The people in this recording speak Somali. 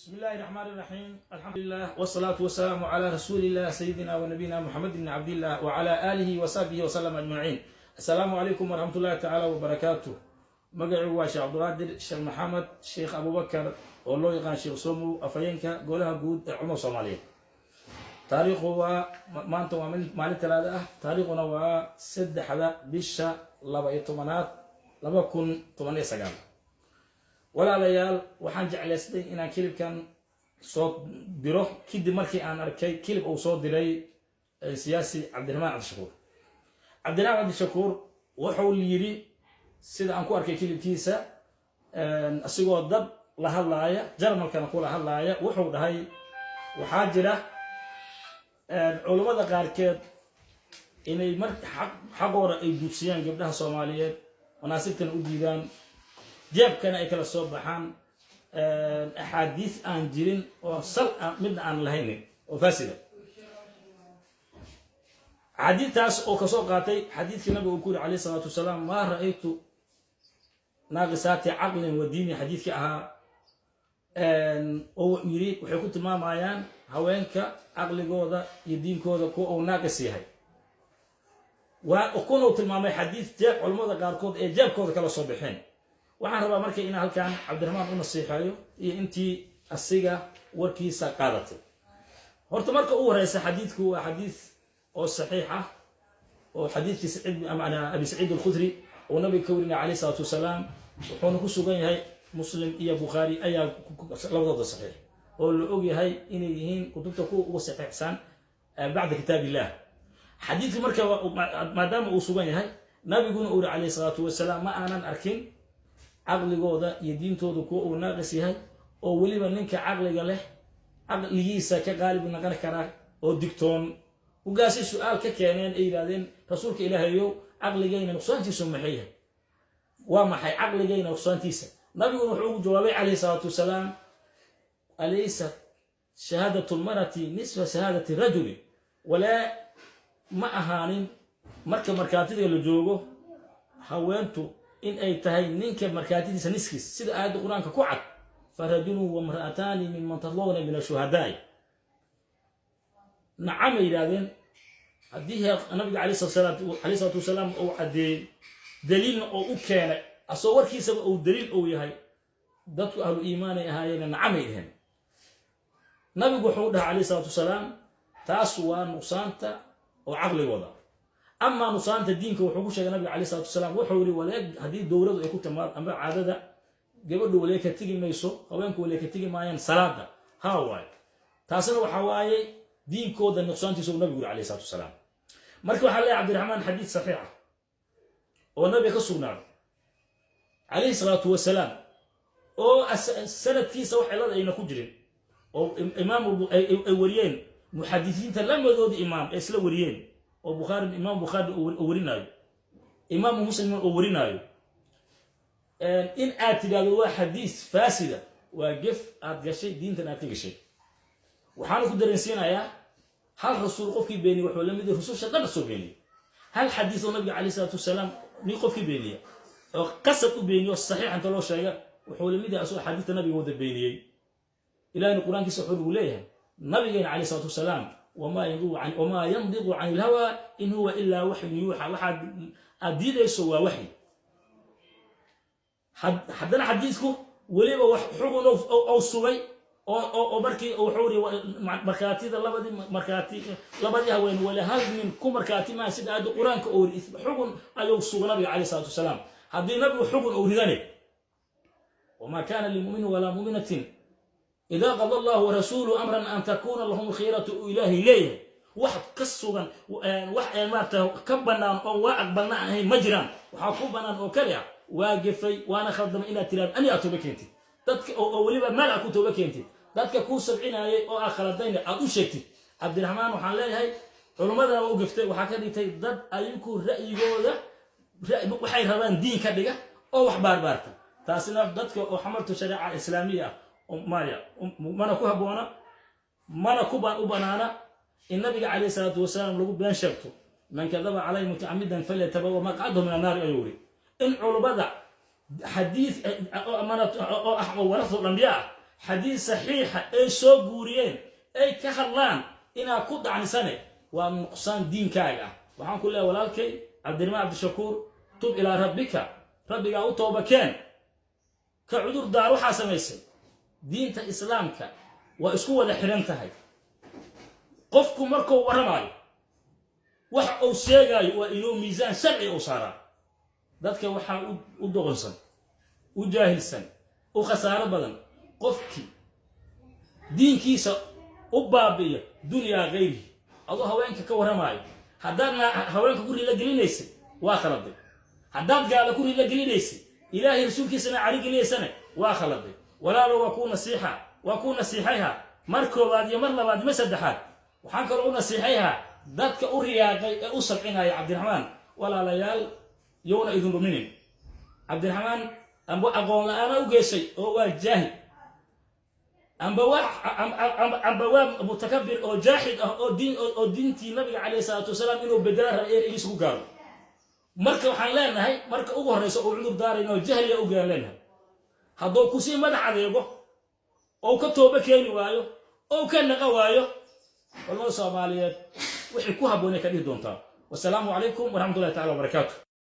بسم الله الرحمن الرحيم، الحمد لله والصلاة والسلام على رسول الله سيدنا ونبينا محمد بن عبد الله وعلى آله وصحبه وسلم أجمعين. السلام عليكم ورحمة الله تعالى وبركاته. Magacii waa Sheekh Cabdiqaadir Sheekh Maxamed Sheekh Abubakar, oo loo yaqaan Sheekh Somow, afhayeenka Golaha Guud ee Culimada Soomaaliyeed. Taariikhu waa maanta, waa maalin Talaada ah, taariikhuna waa 3-da bisha 12aad 2019. Walaalayaal, waxaan jeclaystay inaan clipkan soo diro kadib markii aan arkay clip uu soo diray siyaasi Cabdiraxmaan Cabdishakuur. Cabdiraxmaan Cabdishakuur wuxuu yidhi, sida aan ku arkay clipkiisa, isigoo dad la hadlaaya, Jarmalkana kula hadlaaya, wuxuu dhahay: waxaa jira culummada qaarkeed inay mar xaqooda ay duudsiyaan gabdhaha Soomaaliyeed, manaasibtana u diidaan, jeebkana ay kala soo baxaan axaadiis aan jirin oo sal midna aan lahaynin oo faasida. Axaadiistaas oo kasoo qaatay xadiidkii nabiga uu ku yiri calayhi salaatu wasalaam: "Maa ra'aytu naaqisaati caqlin wa diini." Xadiidkii ahaa oo yiri waxay ku tilmaamayaan haweenka caqligooda iyo diinkooda kuwa uu naaqis yahay, waa kuna uu tilmaamay xadiid jeeb culamada qaarkood ee jeebkooda kala soo baxeen. Waxaan rabaa marka inaan halkan Cabdiraxmaan u nasiixeeyo iyo intii asiga warkiisa qaadatay. Horta marka u horeysa, xadiidku waa xadiid oo saxiix ah, oo xadiidkii Saciid macnaa Abi Saciid Alkhudri oo nabiga ka warinaya calayhi salaatu wasalaam, wuxuuna ku sugan yahay Muslim iyo Bukhaari ayaa labadooda saxiix, oo la og yahay inay yihiin kutubta kuwa uga saxiixsan bacda kitaab illah. Xadiidku marka maadaama uu sugan yahay, nabiguna uu yiri calayhi salaatu wasalaam: "Ma aanan arkin caqligooda iyo diintooda kuwa uu naaqis yahay, oo weliba ninka caqliga leh caqligiisa ka qaalib noqon karaa oo digtoon." Ugaasay su-aal ka keeneen, ay yidhahdeen: "Rasuulka Ilaahayow, caqligayna nuqsaantiisu maxay yahay? Waa maxay caqligayna nuqsaantiisa?" Nabiguna wuxuu ugu jawaabay calayhi salaatu wasalaam: "Alaysa shahaadatu lmarati nisfa shahaadati rajuli?" Walaa ma ahaanin marka markaatida la joogo haweentu in ay tahay ninka markaatidiisa niskiis, sida aayadda Qur-aanka ku cad: "Farajulun wamra'ataani miman tardawna min ashuhadaa'i." Nacam, ay yidhahdeen, haddii nabiga alayh salaatu wasalaam uu caddeeyey, daliilna oo u keenay, asoo warkiisaba uu daliil uu yahay, dadku ahlu iimaanay ahaayeen. Nacamay dheheen. Nabigu wuxuu dhahay calayh salaatu wasalaam: taas waa nuqsaanta oo caqligooda. Amaa nuqsaanta diinka, wuxuu ku sheegay nabiga calayh salatu wasalaam, wuxuu yihi: waleeg haddii dowladu ay ku timaad amba caadada gabadhu walee ka tegi mayso, haweenku walee ka tegi maayaan salaada. Haa waaye, taasina waxaa waaye diinkooda nuqsaantiisa uu nabigu yiri calayh salatu wasalaam. Marka waxaa leeyahay Cabdiraxmaan, xadiid saxiix ah oo nabiga ka sugnaaday calayhi salaatu wasalaam, oo sanadkiisa wax cilada ayna ku jirin, oo imaam ay wariyeen muxadisiinta lamadoodii imaam ay isla wariyeen, oo Bukhaari, Imaam Bukhaari uu warinaayo, Imaamu Muslim uu warinaayo, in aad tidhahdo waa xadiis faasida waa gef aad gashay, diintan aad ka gashay. Waxaana ku dareensiinayaa, hal rasuul qofkii beeniyey wuxuu la mid yahay rususha dhan soo beeniyey. Hal xadiis oo nabiga calayhi salaatu wasalaam nin qofkii beeniya oo qasad u beeniyo, saxiix inta loo sheega, wuxuu la mid yahay asagoo xadiista nabiga wada beeniyey. Ilahina Qur-aankiisa wuxuu nagu leeyahay nabigeena calayhi salaatu wasalaam: "Wamaa yandiqu cani ilhawaa in huwa ilaa waxyun yuuxa." Waxaad aad diidayso waa waxyi. Haddana xadiisku weliba wax xugun ou sugay, oo markii wuxuu iri markaatida labadii markaati, labadii haween wali hal nin ku markaati maa, sida aayadda Qur-aanka oo yiri, xugun ayuu sugay nabiga calayhi salaatu wasalaam. Haddii nabigu xugun uu ridane, "wamaa kaana limuminin walaa muminatin idaa qada allahu warasuuluhu amran an takuuna lahum alkhiyaratu" uu Ilaahay leeyahay, wax ka sugan, wax maarata ka bannaan oo waa aqbalna aan ahayn ma jiraan. Waxaa ku bannaan oo kale ah waa gefay, waana khaldamay inaad tiraado, ani aad tooba keentid dadka, oo weliba meel aad ku tooba keentid, dadka kuu sabcinayay oo aad khaladayna aad u sheegtid. Cabdiraxmaan waxaan leeyahay, culummadana waa u geftay. Waxaa ka dhigtay dad ayinku ra'yigooda waxay rabaan diin ka dhiga oo wax baarbaarta. Taasina dadka oo xamaltu shariica islaamiya ah maya, mana ku habboona, mana ku u banaana in nabiga calayhi salaatu wasalaam lagu been sheegto. "Man kadaba calay mutacamidan falyatabawa maqcadahu min annaari" ayuu yiri. In culumada xadiis oo ah warathul anbiyaa Xadiis saxiixa ay soo guuriyeen ay ka hadlaan inaad ku dacnisane waa nuqsaan diinkaaga ah. Waxaan ku leehay, walaalkay Cabdiraxmaan Cabdishakuur, tub ilaa rabbika, rabbigaa u toobakeen, ka cudur daar waxaa samaysay. Diinta Islaamka waa isku wada xidhan tahay. Qofku markuu warramaayo, wax uu sheegaayo waa inuu miisaan sharci uu saaraa. Dadka waxaa u doqonsan, u jaahilsan, u khasaaro badan qofkii diinkiisa u baabi'iya dunyaa kayrihi. Adoo haweenka ka warramaayo, haddaad haweenka ku riila gelinaysay, waa khaladay. Haddaad gaala ku riila gelinaysay, Ilaahay rasuulkiisana carigelinaysana, waa khaladay. Walaalo, waa kuu nasiixa, waa kuu nasiixayha mar koowaad iyo mar labaad iyo mar saddexaad. Waxaan kaloo u nasiixayhaa dadka u riyaaqay ee u sabcinaya Cabdiraxmaan. Walaalayaal, yowna idin luminin Cabdiraxmaan. Amba aqoon la-aana u geysay oo waa jaahil, amba waa mutakabir oo jaaxid ah oo diintii Nabiga calayhi salaatu wasalaam inuu bedela raba ereygiisa ku gaaro. Marka waxaan leenahay, marka ugu horreysa uu cudur daarayna oo jahliga u gaan leenahay. Hadduu kusii madax adeego oo ka tooba keeni waayo oo ka naqa waayo, culamada Soomaaliyeed waxay ku habboonay ka dhihi doontaa. Wasalaamu calaykum waraxmatullahi tacala wabarakaatu.